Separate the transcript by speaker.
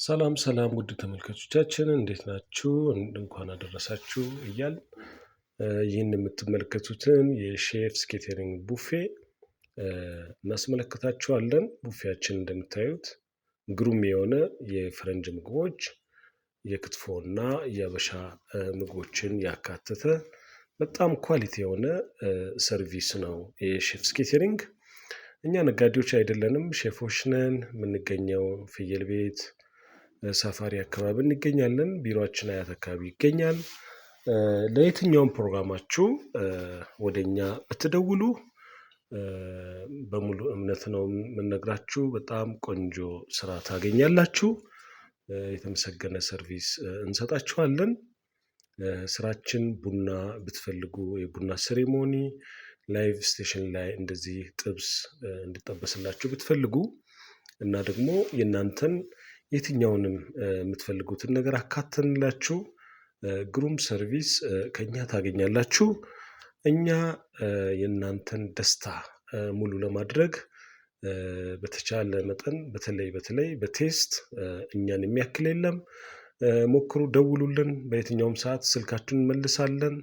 Speaker 1: ሰላም ሰላም ውድ ተመልካቾቻችን፣ እንዴት ናችሁ? እንኳን አደረሳችሁ እያልን ይህን የምትመለከቱትን የ Chef's Catering ቡፌ እናስመለከታችኋለን። ቡፌያችን እንደምታዩት ግሩም የሆነ የፈረንጅ ምግቦች፣ የክትፎና የአበሻ ምግቦችን ያካተተ በጣም quality የሆነ service ነው የ Chef's Catering። እኛ ነጋዴዎች አይደለንም፣ ሼፎች ነን። የምንገኘው ፍየል ቤት ሳፋሪ አካባቢ እንገኛለን። ቢሮአችን አያት አካባቢ ይገኛል። ለየትኛውም ፕሮግራማችሁ ወደ እኛ ብትደውሉ በሙሉ እምነት ነው የምንነግራችሁ። በጣም ቆንጆ ስራ ታገኛላችሁ። የተመሰገነ service እንሰጣችኋለን። ስራችን ቡና ብትፈልጉ የቡና ceremony፣ live station ላይ እንደዚህ ጥብስ እንዲጠበስላችሁ ብትፈልጉ እና ደግሞ የእናንተን የትኛውንም የምትፈልጉትን ነገር አካተንላችሁ ግሩም service ከእኛ ታገኛላችሁ። እኛ የእናንተን ደስታ ሙሉ ለማድረግ በተቻለ መጠን በተለይ በተለይ በ taste እኛን የሚያክል የለም። ሞክሩ፣ ደውሉልን። በየትኛውም ሰዓት ስልካችሁን እንመልሳለን።